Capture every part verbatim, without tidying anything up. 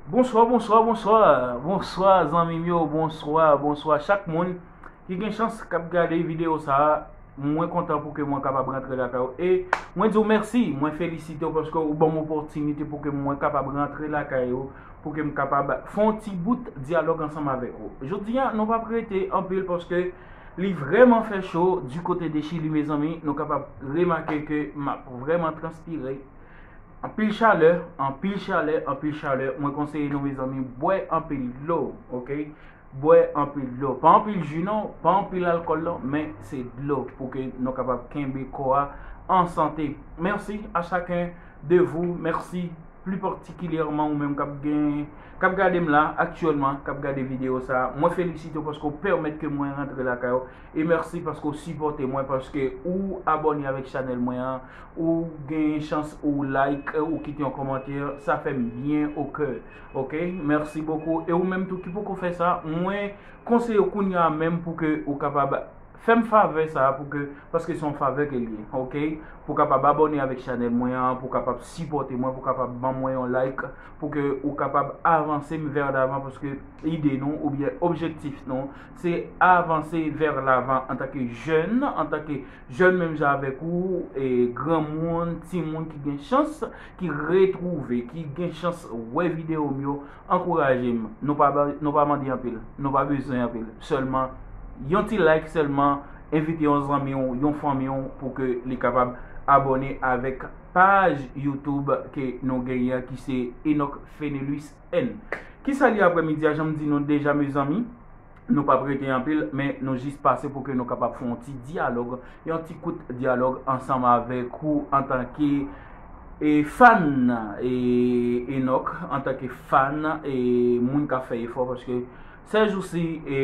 Bonswa, bonswa, bonswa. Bonswa, zanmi m yo. Bonswa, bonswa. Chak moun ki gen chans k ap gade videyo sa a, mwen kontan pou ke mwen kapab rantre lakay ou. E mwen di w mèsi, mwen felisite w paske ou ban m opòtinite pou ke mwen kapab rantre lakay ou, pou ke m kapab fè yon ti bout dyalòg ansanm avèk ou. Jodi a, nou p ap rete anpil paske li vrèman fè cho du côté de Chili, mezanmi. Nou kapab remake ke m ap vrèman transpire. Anpil chalè, anpil chalè, anpil chalè. Mwen konseye nou, mezanmi, bwè anpil dlo, oke? Bwè anpil dlo. Pa anpil ji non, pa anpil alkòl non, men se dlo pou ke nou kapab kenbe kò a an sante. Mèsi a chacun de vous, mèsi pli patikilyèman ou menm k ap gen, k ap gade m la aktyèlman, k ap gade videyo sa a. Mwen felisite w paske w pèmèt ke mwen rantre lakay ou. E mèsi paske w sipòte mwen, paske ou abòne avèk chanèl mwen an, ou gen chans ou like, ou kite yon kòmantè, sa fè m byen o kè. Oke? Mèsi bokou. E ou menm tou ki poko fè sa, mwen konseye w kounye a menm pou ke ou kapab fè m favè sa a, pou ke, paske se yon favè ke l ye, oke? Pou kapab abòne avèk chanèl mwen an, pou kapab sipòte mwen, pou kapab ban mwen yon like, pou ke ou kapab avanse m vè davan, paske ide nou, oubyen objektif nou, se avanse vè lavan antanke jèn, antanke jèn menm jan avèk ou, e granmoun, timoun ki gen chans, ki retwouve, ki gen chans wè videyo m yo, ankouraje m. Nou pa ba-, nou pa mande anpil, nou pa bezwen anpil. Sèlman, yon ti like sèlman, envite yon zanmi w, yon fanmi w pou ke li kapab abòne avèk paj YouTube ke nou genyen an ki se Enock Fenelus N. Kisa l ye aprèmidi a, jan m di nou deja, mezanmi? Nou p ap rete anpil, men nou jis pase pou ke nou kapab fè yon ti dyalòg, yon ti kout dyalòg ansanm avèk ou antanke, e, fan, e, Enock, antanke fan, e, moun k ap fè efò, paske sèjousi, e,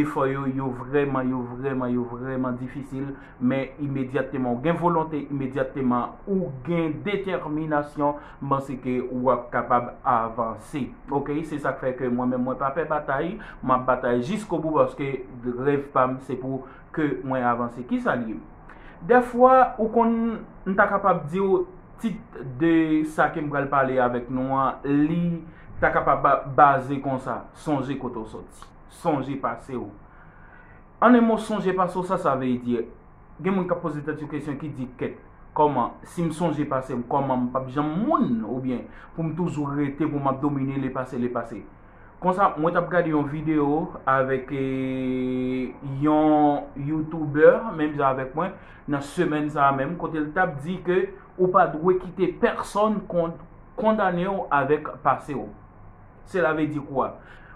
efò yo, yo vrèman, yo vrèman, yo vrèman difisil, men imedyatman ou gen volonte, imedyatman ou gen detèminasyon, m panse ke w ap kapab avanse. Oke, se sa k fè ke mwen menm mwen pa pè batay, m ap batay jiskobou paske rèv pa m se pou ke mwen avanse. Kisa l ye? Dèfwa, ou konn, m ta kapab di w tit de sa ke m pral pale avèk nou an, li ta kapab ba-, baze konsa, sonje kote w soti, sonje pase w. An en mo, sonje pase w, sa sa vle di? Gen moun k ap poze tèt yo kesyon ki di, kèt, kòman, si m sonje pase m, kòman m p ap janm moun, oubyen pou m toujou rete, pou m ap domine lepase, lepase? Konsa, mwen t ap gade yon videyo avèk, e, yon YouTuber, menm jan avèk mwen, nan semèn sa a menm, kote l t ap di ke ou pa dwe kite pèsonn kon-, kondane w avèk pase w. Sela vle di kwa?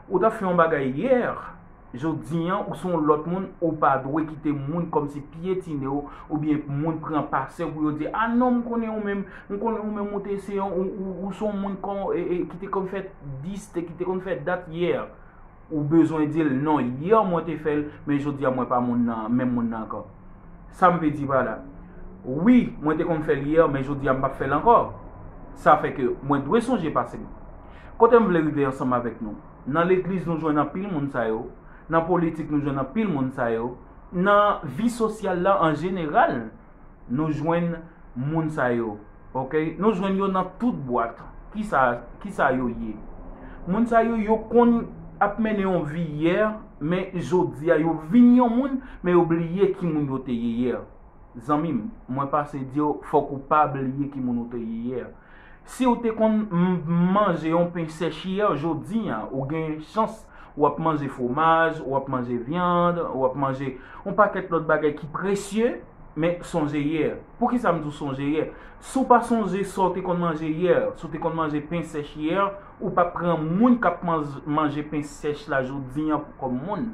Ou t ap fè yon bagay yè, jodi an, ou se yon lòt moun, ou pa dwe kite moun kòmsi pyetine w, oubyen moun pran pase w pou yo di, a non, m konnen ou menm, m konnen ou menm, ou te se yon, ou, ou, ou se yon moun kon, e, e, ki te konn fè dis, te, ki te konn fè dat yè. Ou bezwen di l, non, yè mwen te fè l, men jodi a mwen pa moun nan, menm moun nan ankò. Sa m vle di pa la? Wi, mwen te konn fè l yè, men jodi a m p ap fè l ankò. Sa fè ke mwen dwe sonje pase m. Kote m vle rive ansanm avèk nou? Nan legliz nou jwenn anpil moun sa yo, nan politik nou jwenn anpil moun sa yo, nan vi sosyal la an jeneral, nou jwenn moun sa yo, oke? Nou jwenn yo nan tout bwat. Kisa, kisa yo ye? Moun sa yo, yo konn ap mennen yon vi yè, men jodi a, yo vin yon moun, men yo bliye ki moun yo te ye yè. Zanmi m, mwen pase di w, fòk ou pa bliye ki moun ou te ye yè. Si w te konn m-, manje yon pen sèch yè, jodi a, ou gen chans, w ap manje fwomaj, w ap manje vyann, w ap manje yon pakèt lòt bagay ki presye, men sonje yè. Poukisa m di w sonje yè? Si w pa sonje sa w te konn manje yè, si w te konn manje pen sèch yè, ou p ap pran moun k ap manj-, manje pen sèch la jodi a kòm moun.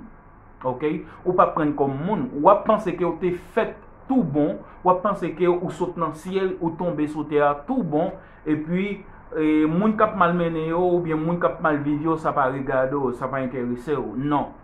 Oke? Ou p ap pran l kòm moun. W ap panse ke w te fèt tou bon, w ap panse ke ou sot nan syèl, ou tonbe sou tè a tou bon, epi, e, moun k ap malmennen yo, oubyen moun k ap mal viv yo, sa pa regade w, sa pa enterese w. Non.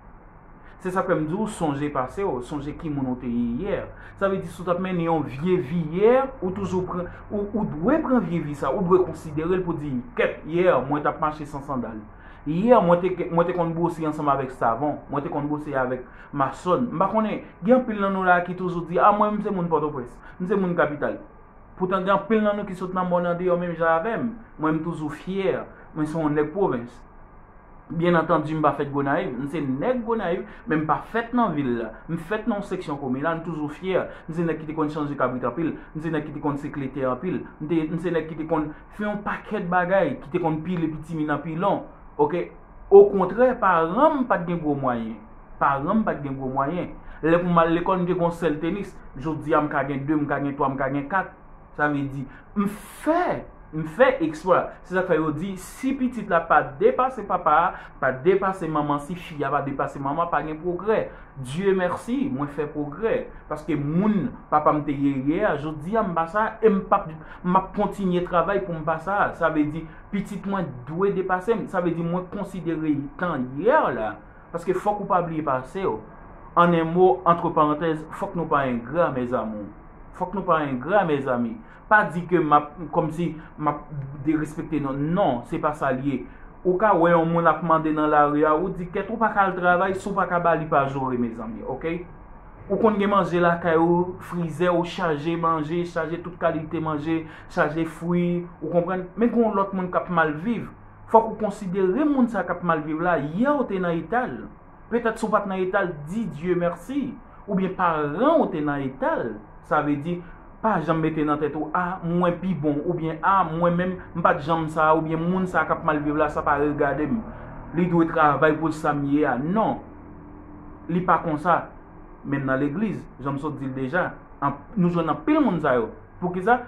Se sa k fè m di w, sonje pase w, sonje ki moun ou te ye yè. Sa vle di, si w t ap mennen yon vye vi yè, ou toujou pran, ou, ou dwe pran vye vi sa, ou dwe konsidere l pou di, kèt, yè, mwen t ap mache san sandal. Yè, mwen te, mwen te konn bwose ansanm avèk savon, mwen te konn bwose avèk masòn. M pa konnen, gen anpil nan nou la ki toujou di, a, mwen, m se moun Pòtoprens, m se moun kapital. Poutan, gen anpil nan nou ki sot nan mòn andeyò menm jan avè m. Mwen, m toujou fyè Mwen se yon nèg pwovens. Byen antandi, m pa fèt Gonayiv. M se nèg Gonayiv, men m pa fèt nan vil la. M fèt nan yon seksyon kominal, m toujou fyè. M se nèg ki te konn chanje kabrit anpil. M se nèg ki te konn sekle tè anpil. M te, m se nèg ki te konn fè yon pakèt bagay, ki te konn pile pitimi nan pilon. Oke? Okontrè, paran m pa t gen gwo mwayen. Paran m pa t gen gwo mwayen. Lè pou m al lekòl, m te gen yon sèl tenis. Jodi a, m ka gen de, m ka gen twa, m ka gen kat. Sa vle di, m fè, m fè eksplwa. Se sa k fè yo di, si pitit la pa depase papa a, pa depase manman, si fi a pa depase manman, pa gen pwogrè. Dieu merci, mwen fè pwogrè. Paske moun papa m te ye yè a, jodi a m pa sa, e m p ap, m ap kontinye travay pou m pa sa. Sa vle di, pitit mwen dwe depase m. Sa vle di, mwen konsidere tan yè la. Paske fòk ou pa bliye pase w. An en mo, antre parantèz, fòk nou pa engra, mes amours. Fòk nou pa engra, mezanmi. Pa di ke m ap, kòmsi m ap derespekte nou. Non, se pa sa l ye. Ou ka wè yon moun ap mande nan lari a, ou di, "Kèt, ou pa ka al travay, si w pa ka ba li, pa jure, mezanmi, oke?" Ou konn gen manje lakay ou, frizè ou chaje manje, chaje tout kalite manje, chaje fwi, ou konprann? Men gen yon lòt moun k ap mal viv. Fòk ou konsidere moun sa k ap mal viv la, yè ou te nan eta l. Petèt si w pa t nan eta l, di Dye mèsi. Oubyen paran w te nan eta l. Sa vle di, pa janm mete nan tèt ou, "A, mwen pi bon," oubyen, "A, mwen menm, m pa t janm sa," oubyen, "Moun sa k ap mal viv la, sa pa regade m. Li dwe travay pou sa m ye a." Non. Li pa konsa. Menm nan legliz, jan m sot di l deja, an-, nou jwenn anpil moun sa yo. Poukisa?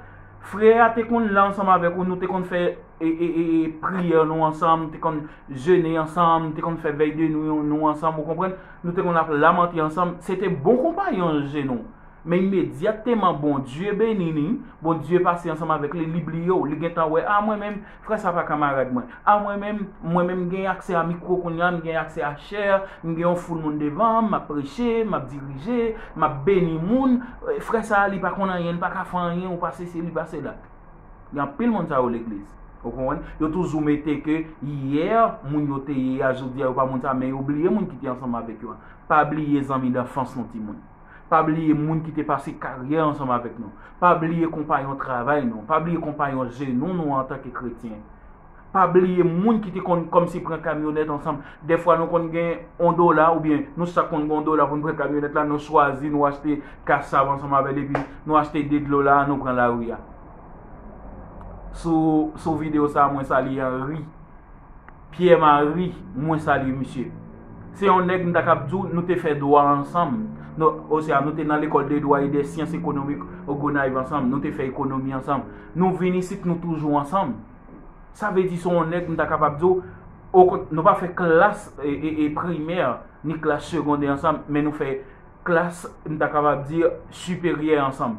Frè a te konn la ansanm avèk ou, nou te konn fè e, e, e, e, priyè nou ansanm, te konn jene ansanm, te konn fè vèy de nou, nou ansanm, ou konprann? Nou te konn ap lamante ansanm. Se te bon konpayon je nou. Men imedyatman Bondye beni li, Bondye pase ansanm avèk li, li bliye w, li gentan wè, "A, mwen menm, frè sa pa kanmarad mwen. A, mwen menm, mwen menm m gen aksè a mikwo kounye a, m gen aksè a chè, m gen yon foul moun devan m, m ap preche, m ap dirije, m ap beni moun. Frè sa, li pa konn anyen, li pa ka fè anyen, ou pa sesi, li pa sela." Gen anpil moun sa yo legliz. Ou konprann? Yo toujou mete ke yè, moun yo te ye a, jodi a, yo pa moun sa, men yo bliye moun ki te ansanm avèk yo a. Pa bliye zanmi danfans nou, timoun. Pa bliye moun ki te pase karyè ansanm avèk nou. Pa bliye konpayon travay nou. Pa bliye konpayon je nou, nou antanke kretyen. Pa bliye moun ki te konn kòmsi pran kamyonèt ansanm. Dèfwa nou konn gen yon dola, oubyen nou chak konn gen yon dola pou n pran kamyonèt la, nou chwazi, nou achte kasav ansanm avè l, epi nou achte de dlo la, nou pran lari a. Sou, sou videyo sa a, mwen salye Henry. Pierre Marie, mwen salye misye. Se yon nèg m ta kab di w, nou te fè dwa ansanm. Nou, osea, nou te nan lekòl de dwa e de syans ekonomik o Gonayiv ansanm. Nou te fè ekonomi ansanm. Nou vin isit, nou toujou ansanm. Sa vle di se yon nèg m ta kapab di w, okont-, nou pa fè klas e, e, e primè, ni klas segondè ansanm, men nou fè klas, m ta kapab di, siperyè ansanm.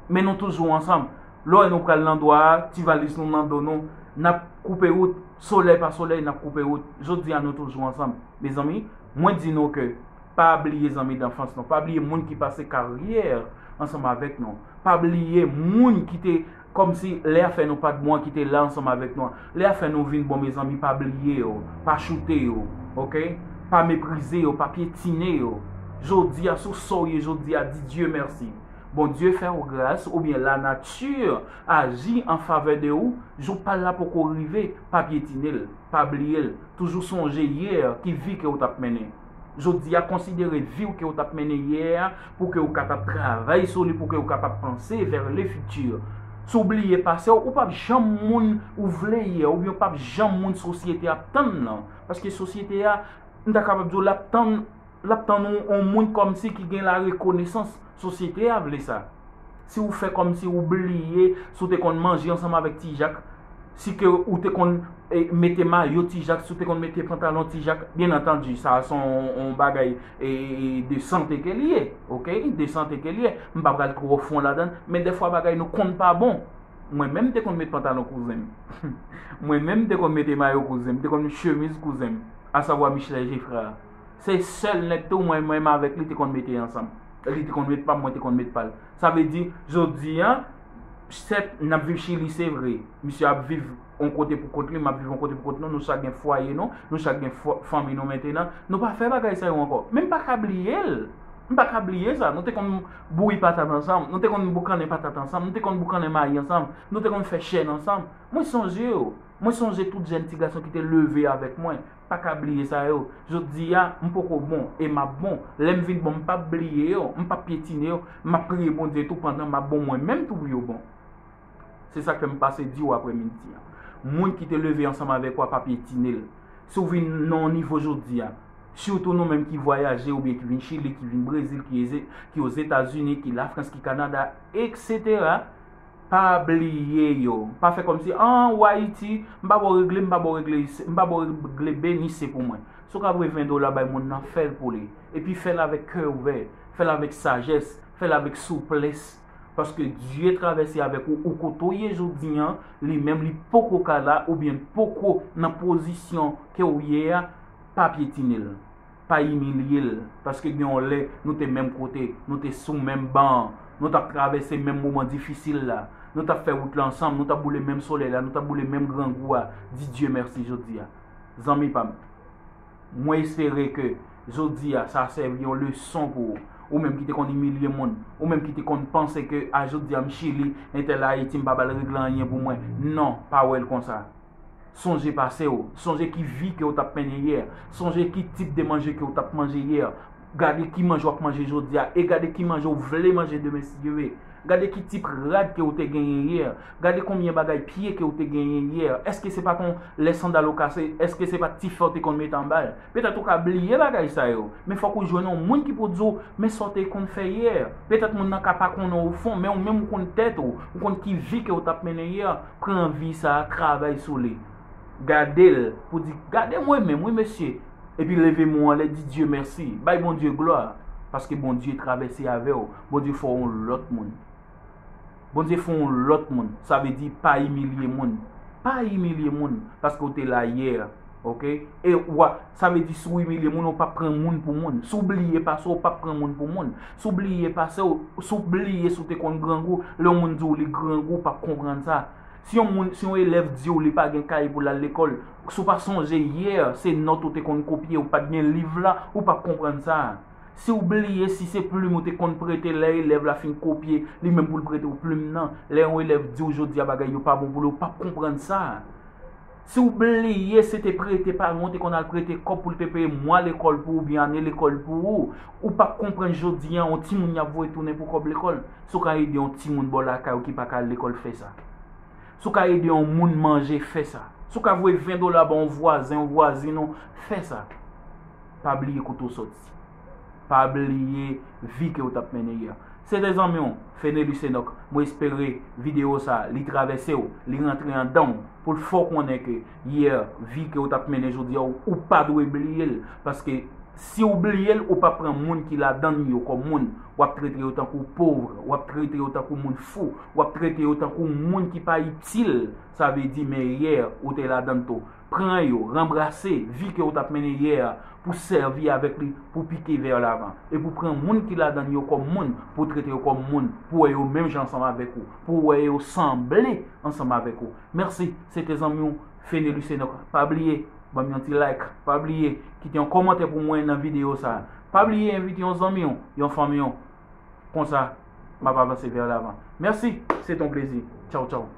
Men nou toujou ansanm. Lè w wè nou pral nan dwa a, ti valiz nou nan do nou, n ap koupe wout, solèy pa solèy, n ap koupe wout. Jodi a, nou toujou ansanm. Mezanmi, mwen di nou ke pa bliye zanmi danfans nou, pa bliye moun ki pase karyè ansanm avèk nou, pa bliye moun ki te kòmsi lè afè nou pa t bon an ki te la ansanm avèk nou an. Lè afè nou vin bon, mezanmi, pa bliye yo, pa choute yo, oke? Pa meprize yo, pa pyetine yo. Jodi a, sou sa w ye jodi a, di Dye mèsi. Bondye fè w gras, oubyen lanati aji an favè de ou, jou pa l la poko rive, pa pyetine l, pa bliye l. Toujou sonje yè ki vi ke w t ap mennen. Jodi a, konsidere vi w ke w t ap mennen yè a pou ke w kapab travay sou li, pou ke w kapab panse vers le futur. Si w bliye pase w, ou p ap janm moun ou vle ye, oubyen w p ap janm moun sosyete ap tann nan. Paske sosyete a, m ta kapab di w, l ap tann, l ap tann yon, yon moun kòmsi ki gen la rekonesans. Sosyete a vle sa. Si w fè kòmsi w bliye, si w te konn manje ansanm avèk Ti Jak, si ke ou te konn, e, mete mayo Ti Jak, si w te konn mete pantalon Ti Jak, byen antandi, sa a se yon, yon bagay, e, e, e, de sante ke li ye, oke? De sante ke li ye. M pa pral twò fon ladan l, men dèfwa bagay nou konn pa bon. Mwen menm m te konn met pantalon kouzen m. Mwen menm m te konn mete mayo kouzen m, m te konn met chemiz kouzen m, asavwa Michelet Geffrard. Se sèl nèg tou mwen menm avèk li te konn mete ansanm. Li te konn met pa m, mwen te konn met pa l. Sa vle di, jodi a, sèt, n ap viv Chili, se vre. Misye ap viv yon kote pou kont li, m ap viv yon kote pou kont nou, nou chak gen fwaye nou, nou chak gen fwa-, fanmi nou mentenan. Nou pa fè bagay sa yo ankò. Men m pa ka bliye l. M pa ka bliye sa. Nou te konn bouyi patat ansanm. Nou te konn boukannen patat ansanm. Nou te konn boukannen mayi ansanm. Nou te konn fè chèn ansanm. Mwen sonje yo. Mwen sonje tout jèn ti gason ki te leve avèk mwen. Pa ka bliye sa yo. Jodi a, m poko bon e m ap bon. Lè m vin bon, m p ap bliye yo. M p ap pyetine yo. M ap priye Bondye tou pandan m ap bon mwen menm tou pou yo bon. Se sa k fè m pase di w aprè midi a. Moun ki te leve ansanm avèk ou a, pa pyetine l. Si w vin nan yon nivo jodi a, sitou nou menm ki vwayaje oubyen ki vin Chili, ki vin Brezil, ki, ki Ozetazini, ki Lafrans, ki Kanada, etsetera, pa bliye yo. Pa fè kòmsi, an, ou Ayiti, m pa ba w regle, m pa ba w regle, m pa ba w regle beni, se pou mwen. Si w ka voye ven dola bay moun nan, fè l pou li. Epi fè l avèk kè ouvè, fè l avèk sajès, fè l avèk souplès. Paske Dye travèse avèk ou, ou kote w ye jodi an, li menm li poko ka la, oubyen poko nan pozisyon ke w ye a, pa pyetine l, pa imilye l, paske gen yon lè nou te menm kote, nou te sou menm ban an, nou t ap travèse menm moman difisil la, nou t ap fè wout la ansanm, nou t ap boule menm solèy la, nou t ap boule menm grangou a, di Dye mèsi jodi a. Zanmi pa m, mwen espere ke jodi a sa sèvi yon leson pou ou. Ou menm ki te konn imilye moun, ou menm ki te konn panse ke a jodi a m Chili, entèl Ayiti, m pa ba l regle anyen pou mwen. Non, pa wè l konsa. Sonje pase w, sonje ki vi ke w t ap mennen yè, sonje ki tip de manje ke w t ap manje yè, gade ki manje w ap manje jodi a, e gade ki manje w vle manje demen si Dye vle. Gade ki tip rad ke w te genyen yè. Gade konbyen bagay pye ke w te genyen yè. Èske se pa t yon lè sandal ou kase? Èske se pa t ti fè w te konn mete anba l? Petèt ou ka bliye bagay sa yo. Men fòk ou jwenn yon moun ki pou di w, men sa w te konn fè yè. Petèt moun nan ka pa konnen w fon, men ou menm ou konn tèt ou. Ou konn ki vi ke w t ap mennen yè. Pran vi sa a, travay sou li. Gade l, pou di, gade mwen menm, wi mesye. Epi leve men w anlè, di Dye mèsi. Bay Bondye glwa. Paske Bondye travèse avè w. Bondye fè w yon lòt moun. Bondye fè w yon lòt moun. Sa vle di pa imilye moun. Pa imilye moun. Paske w te la yè. Oke? E w a, sa vle di si w imilye moun, ou p ap pran moun pou moun. Si w bliye pase w, ou p ap pran moun pou moun. Si w bliye pase w, si w bliye si w te konn grangou, lè yon moun di w li grangou, ou p ap konprann sa. Si yon moun, si yon elèv di w li pa gen kay pou l al lekòl, si w pa sonje yè, se nòt ou te konn kopye, ou pa t gen liv la, ou p ap konprann sa. Si w bliye si se plim ou te konn prete lè elèv la fin kopye, li menm pou l prete w plim nan, lè yon elèv di w jodi a bagay yo pa bon pou li, ou p ap konprann sa. Si w bliye si te prete paran w te konn al prete kòb pou l te peye mwa lekòl pou ou oubyen ane lekòl pou ou, ou p ap konprann jodi a yon timoun y ap voye tounen pou kòb lekòl. Si w ka ede yon timoun bò lakay ou ki pa ka al lekòl, fè sa. Si w ka ede yon moun manje, fè sa. Si w ka voye ven dola ba yon vwazen, yon vwazin ou, fè sa. Pa bliye kote w sòti. Pa bliye vi ke w t ap mennen yè. Se te zanmi w, Fenelus Enock. Mwen espere videyo sa a, li travèse w, li rantre anndan w, pou l fè w konnen ke yè, vi ke w t ap mennen jodi a, ou, ou pa dwe bliye l. Paske si w bliye l, ou p ap pran moun ki ladan l yo kòm moun. W ap trete yo tankou pov, w ap trete yo tankou moun fou, w ap trete yo tankou moun ki pa itil. Sa vle di, men yè, ou te ladan l tou. Pran yo, ranbrase vi ke w t ap mennen yè a pou sèvi avèk li, pou pike vè lavan. E pou pran moun ki ladan l yo kòm moun, pou trete yo kòm moun, pou wè yo menm jan ansanm avèk ou, pou wè yo sanble ansanm avèk ou. Mèsi, se te zanmi w, Fenelus Enock. Pa bliye, ban m yon ti like. Pa bliye, kite yon kòmantè pou mwen nan videyo sa a. Pa bliye envite yon zanmi w, yon fanmi w. Konsa, m ap avanse vè lavan. Mèsi, se te yon plezi. Tchaw, tchaw.